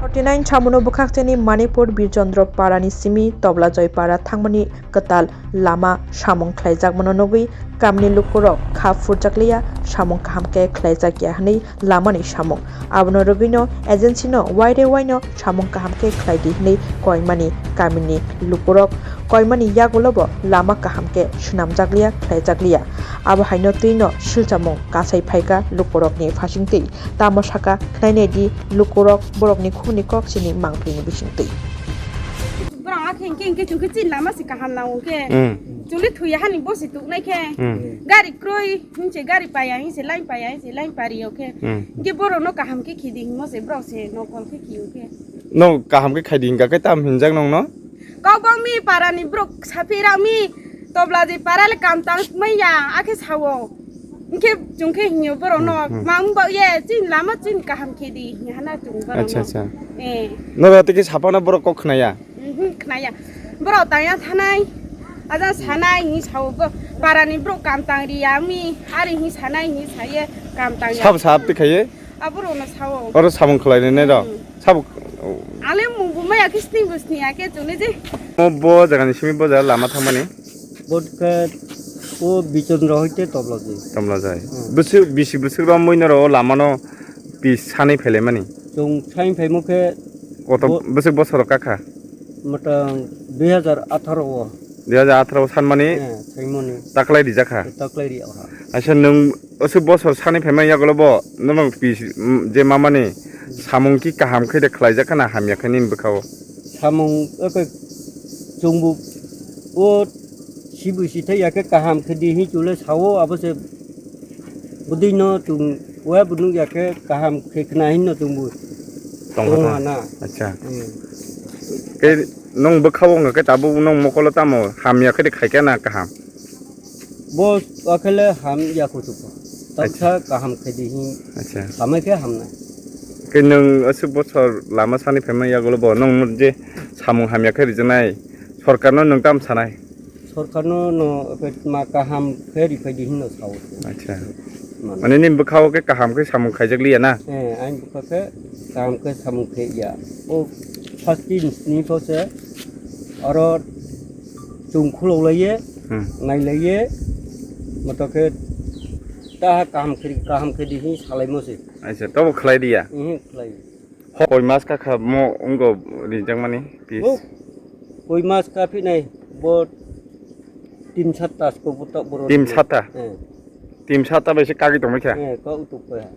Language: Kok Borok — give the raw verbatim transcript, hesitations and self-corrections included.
Forty nine samono bwkhakcheni Manipur Birchandra Parani simi Toblajoy Para thangmani kwtal lama samung khlaijakmano nugwi kamni lukurok kha phurjakliya, samung kaham khe khlaijakya hwnwi lamani samung. Abono rwgwino agency no waire waino samung kaham khe khlai di hwnwi koimani kamini lukurok koimani yagulo bo lama kaham khe swnamjakliya, khlaijakliya. Abo haino twino silchamung kasai phaikha lukurokni phasingtwi. Tamo sakha khnainai di lukurok borokni khumni kok sini mangpili ni bisingtwi. Borok akhe hingke hingke chwngkhe chini lama se kaham nango khe. Hmm. Chwngli thuya hani bosi tuknai khe. Hmm. Gari kroi hinse gari paya hinse line paya hinse line pari o khe. Hmm. Hingke borok no kaham khe khidi hingmo se borok se nokol khe khiyo khe. No kaham khe khaidi hingka khe tam hinjak nong no? Kok bang mi para ni borok sapi ra mi tobla je para le kam tang mai ya akhe sawo. Hingke chwngkhe hinyo borok no, hmm, hmm, ma wng ba ye chini lama chini kaham khedi hinyo hana chwng borok no. Acha, acha. Eh. Noro tiki sapana borok kok khnaya? Mhm, khnaya. Borok tangya thanai, aja sanai hinyo sawo bo, para ni borok kam tang ri ya mi, ari hinyo sanai hinyo saye kam tang ya. Sab sab tikhaye? Aborok no sawo. Oro samung khlai nai ro? Hmm. Sabo. Ale mung bo maya khe sini bo sini ya khe chwngni je. Mo bo jaga ni simi bo jaga lama thangmani. Bo khe o Bichondra hoite Tobla jai. Tobla jai. Hmm. Bwswk bisi bwswk rom mui noro o lama no pi sanai phailai mani. Chwng sai phaimo khe koto bo- bwswk bosor kakha? Mwtang dui hajar atharo o. Dui hajar atharo o sanmani. Eh, saimoni. Taklai rijak kha. Taklai ri ha. Aisa nwng Aswk bosor sani phaima yagulo bo nono pi-, je mamani samung ki kaham khe de khlaijak khana hamya khe nini bwkha o? Samung eke chwngbo o sibu sithai ya khe kaham khe di hin chule sao abo se bwdwi no chwng wa bwnuk ya khe kaham khe khna hin no chwngbo tongkha tong ta? Hana. Acha. Hmm. Ke nong bwkha o wngkha khe tabuk nong mokolo tamo hamya khe de khai khe na kaham? Bo akhele ham ya kuchuko. Acha. Tamsa kaham khe di hin. Acha. Hamai khe hamnai. Ke nwng aswk bosor lama sani phaima yagulo bo nwng je samung hamya khe rijaknai sorkarno nwng tam sanai? Sorkarno no ma kaham khe riphai di hinno sao. Acha. Mane. Mane nini bwkha o khe kaham khe samung khaijak liya na? Eh, aini bwkha khe kaham khe samung khe ya. O first din ni pho se aro chwng khulok laiye, hmm, nai laiye, moto khe ta kaham khe, kaham khe di hin salaimo se. Acha, tobo khlai diya? Mhm, khlai. Ho, koi mas ka kha mo wngko rijak mani, pis? Oh, koi mas ka phi nai, bo tim satta sko bo tok boro. Tim satta? Eh. Tim satta bai se kagwi tongmai kha? Eh, ka utuk kha.